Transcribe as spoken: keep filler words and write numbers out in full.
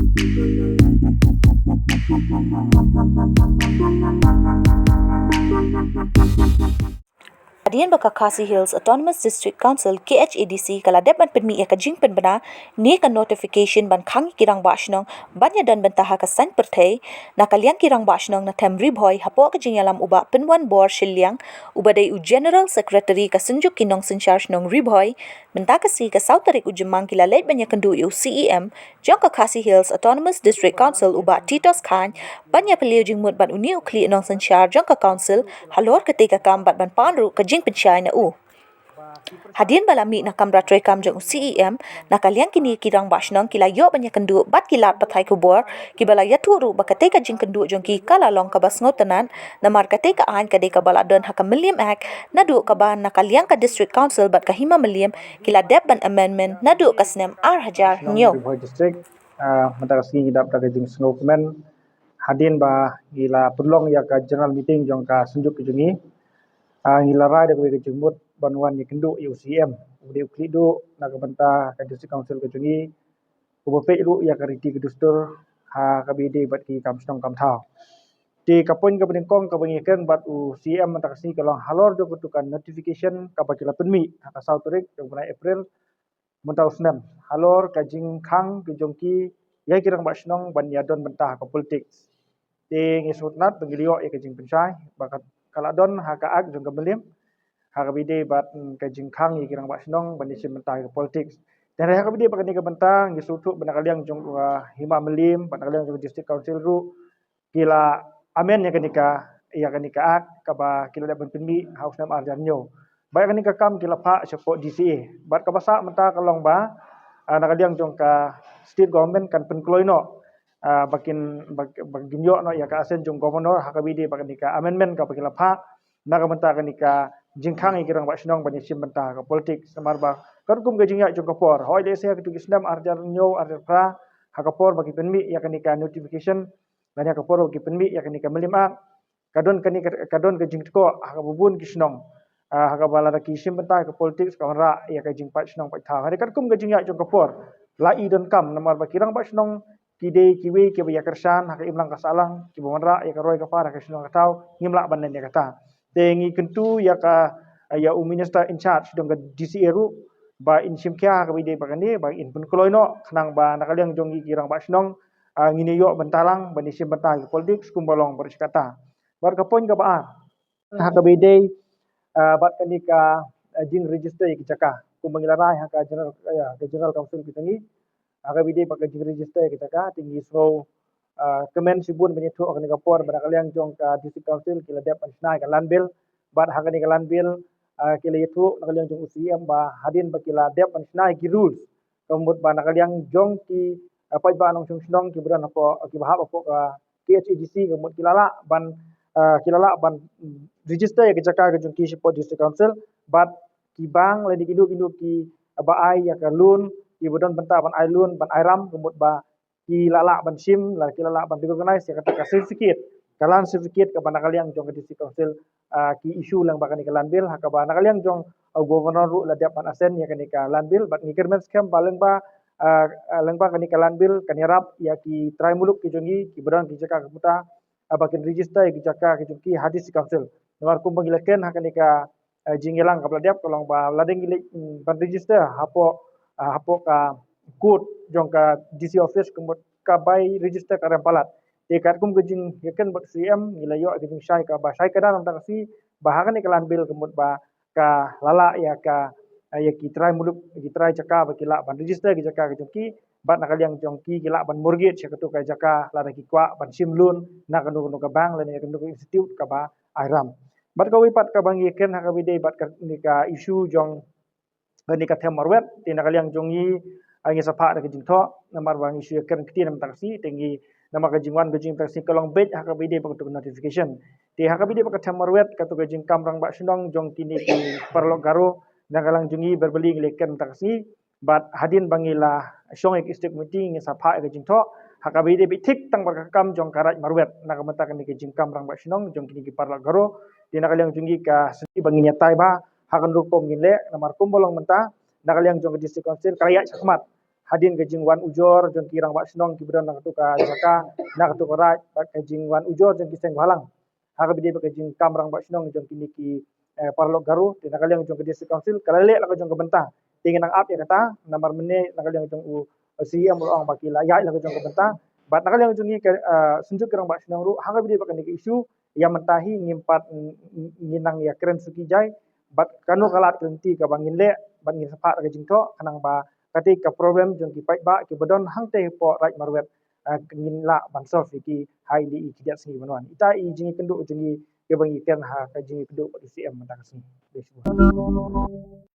Hadien ba ka Khasi Hills Autonomous District Council, K H A D C, ka la dep ban pynmih ïa ka jingpynbna ne ka notification ban khang ïa ki rangbah shnong ban ïadon bynta ha ka saiñ pyrthei na ka liang ki rangbah shnong na them Ri Bhoi, hapoh ka jingïalam u Bah Pynwanbor Shylliang, uba dei u General Secretary ka Synjuk ki Nongsynshar Shnong Ri Bhoi. Mynta ka sngi, ka saw tarik u Jymmang, ki la leit ban ïakynduh ïa u C E M jong ka Khasi Hills Autonomous District Council, u Bah Titos Chyne, ban ïapylliew jingmut bad une u khlieh nongsynshar jong ka Council halor katei ka kam bad ban pan ruh ka jingpynshai na u. Hadien ba la mih na kamra treikam jong u C E M, na ka liang kine ki rangbah shnong ki la ïoh ban ïakynduh bad ki lad pathai khubor, kiba la ïathuh ruh ba katei ka jingkynduh jong ki ka la long kaba sngewtynnat, namar katei ka aiñ ka dei kaba la don ha ka Mylliem Act, naduh kaba na ka liang ka District Council bad ka Hima Mylliem ki la dep ban amendment naduh ka snem ar hajar hynñiew. Ri Bhoi District, ah, mynta ka sngi ngi dap da ka jingsngewkmen hadien ba ngi la pynlong ïa ka general meeting jong ka Synjuk ka jong ngi. Ah, ngi la rai da kawei ka jingmut ban wan ïakynduh ïa u C M, u dei u khlieh duh na ka bynta ka District Council ka jong ngi, uba peit ruh ïa ka riti ka dustur ha kaba ïadei bad ki kam shnong kam thaw. Te ka point kaba nyngkong kaba ngi ïakren bad u C M mynta ka sngi ka long halor jong katu ka notification kaba ki la pynmih ha ka saw tarik jong u bnai April mynta u snem halor ka jingkhang ka jong ki ïa ki rangbah shnong ban ïadon bynta ha ka politics. Te ngi sngewtynnat ba ngi la ïoh ïa ka jingpynshai ba ka, ka la don ha ka Act jong ka Mylliem ha kaba ïadei bad, mm, ka jingkhang ïa ki rangbah shnong ban ïashim bynta ha ka politics. Te ha kaba ïadei bad kane ka bynta ngi sngewthuh ba na ka liang jong, uh, Hima Mylliem bad na ka liang jong ka District Council ruh ki la amend ïa kane ka, ïa kane ka Act kaba ki la dep ban pynmih ha u snem ar hajar hynñiew. Bad ïa kane ka kam ki la phah shapoh D C A. Bad kaba sah mynta ka long ba, ah, na ka liang jong ka State Government kan pynkloi noh, ah, ba kin, ba, ba kin ïoh noh ïa ka assent jong Governor ha kaba ïadei bad kane ka amendment kaba ki la phah na ka bynta kane ka jingkhang ïa ki rangbah shnong ban ïashim bynta ha ka politics. Namar ba katkum ka jingïaid jong ka por, hooid lehse ha kito ki snem ar hajar hynñiew, ar hajar phra, ha ka por ba ki pynmih ïa kane ka notification, lane ha ka por ba ki pynmih ïa kane ka Mylliem Act, ka don kane ka, ka don ka jingtkoh ha kaba bun ki shnong, ah, ha kaba lada ki shim bynta ha ka politics ka wanrah ïa ka jingpait shnong pait thaw. Hynrei katkum ka jingïaid jong ka por, la i donkam namar ba ki rangbah shnong ki dei kiwei kiba ïakyrshan ha ka imlang ka sahlang, kiba wanrah ïa ka roi ka par ha ka shnong ka thaw, ngim lah ban len ïa kata. Te ngi kyntu ïa ka, ïa u minister in charge jong ka D C A ruh ba in shim khia ha kaba ïadei bad kane, ba in pynkloi noh khnang ba na ka liang jong ngi ki rangbah shnong, ah, ngin ïoh bynta lang ban ïashim bynta ha ka politics kumba long baroh shi katta. Bad ka point kaba ar ha kaba ïadei, ah, bad kane ka, ah, jingregister ïa ki jaka. Kumba ngi la rai ha ka general, ah, ka general council ka jong ngi, ha kaba ïadei bad ka jingregister ïa ki jaka, te ngi sngew, ah, kmen shibun ban ïathuh ha kane ka por ba na ka liang jong ka District Council ki la dep ban shna ïa ka land bill. Bad ha kane ka land bill, ah, ki la ïathuh na ka liang jong u C M ba hadien ba ki la dep ban shna ïa ki rules, ka mut ba na ka liang jong ki, ah, paidbah nongshong shnong kiba don hapoh, kiba hap hapoh ka K H A D C, ka mut ki la lah ban, ah, ki la lah ban, mm, register ïa ka jaka ka jong ki shapoh District Council. Bad ki bank lane kino kino kiba ai ïa ka loan, kiba don bynta ban ai loan, ban ai ram, ka mut ba ki la lah ban shim, la ki la lah ban recognize ïa kata ka certificate, ka land certificate kaba na ka liang jong ka District Council, ah, ki issue lyngba kane ka land bill, ha kaba na ka liang jong, ah, Governor ruh la dep ban assent ïa kane ka land bill. Bad ngi kyrmen skhem ba lyngba, ah, ah, lyngba kane ka land bill kan ïarap ïa ki trai muluk ki jong ngi kiba don ki jaka ka puta, ah, ba kin register ïa ki jaka ki jong ki ha District Council. Namar kumba ngi la kren ha kane ka, ah, jingïalang kaba la dep ka long ba lada ngi leit, mm, ban register hapoh, ah, hapoh ka court jong ka D C office, ka mut ka bai register ka rem palat. Te katkum ka jingïakren bad C M ngi la ïoh ka jingshai kaba shai kdar mynta ka sngi ba ha kane ka land bill ka mut ba ka la lah ïa ka, ïa ki trai muluk, ki trai jaka ba ki lah ban register ki jaka ki jong ki, bad na ka liang jong ki ki lah ban mortgage ïa katu ka jaka lada ki kwah ban shim loan na kano kano ka bank lane kano ka institute kaba ai ram. Bad kawei pat kaba ngi kren ha kaba ïadei bad kane ka issue jong kane ka them marwet, te na ka liang jong ngi, ah, ngi sa phah da ka jingthoh namar ba ngi shu ïakren ktien mynta ka sngi, te ngi namar ka jingwan ka jong ngi mynta ka sngi ka long beit ha kaba ïadei bad katu ka notification. Te ha kaba ïadei bad ka them marwet, katu ka jingkam rangbah shnong jong kine ki paralok Garo, na ka liang jong ngi berbeli ngi la ïakren mynta ka sngi, bad hadien ba ngi la shong ïa ka executive committee ngi sa phah ïa ka jingthoh ha kaba ïadei beit thik tang bad ka kam jong ka raid marwet na ka bynta kane ka jingkam rangbah shnong jong kine ki paralok Garo. Te na ka liang jong ngi ka sngi ba ngin ïatai bha ha kano rukom ngin leh, namar kumba long mynta na ka liang jong ka District Council ka la ïaid shakhmat hadien ka jingwan ujor jong ki rangbah shnong kiba don na katu ka jaka, na katu ka raid, bad ka jingwan ujor jong ki seng bhalang ha kaba ïadei bad ka jingkam rangbah shnong jong kine ki, eh, paralok Garo. Te na ka liang jong ka District Council ka la leh la ka jong ka bynta. Te ngi nang ap ïa kata, namar mynne na ka liang jong u, eh, C E M u la ong ba ki la ïaid la ka jong ka bynta. Bad na ka liang jong ngi ka, eh, Synjuk ki Rangbah Shnong ruh ha kaba ïadei bad kane ka issue, ïa mynta hi ngim pat, ng-, ng-, ngi nang ïa kren suki jai bad kano ka lad ka lynti kaba ngin leh bad ngin sa phah ka jingthoh khnang ba kata ka problem jong ki paidbah kiba don hangtei hapoh Raid Marwet, eh, ngin lah ban solve ïa ki ha kine ki khyndiat sngi ban wan. Ita i jingïakynduh jong ngi kiba ngi kren ha ka jingïakynduh bad u C E M mynta ka sngi. Khublei shibun.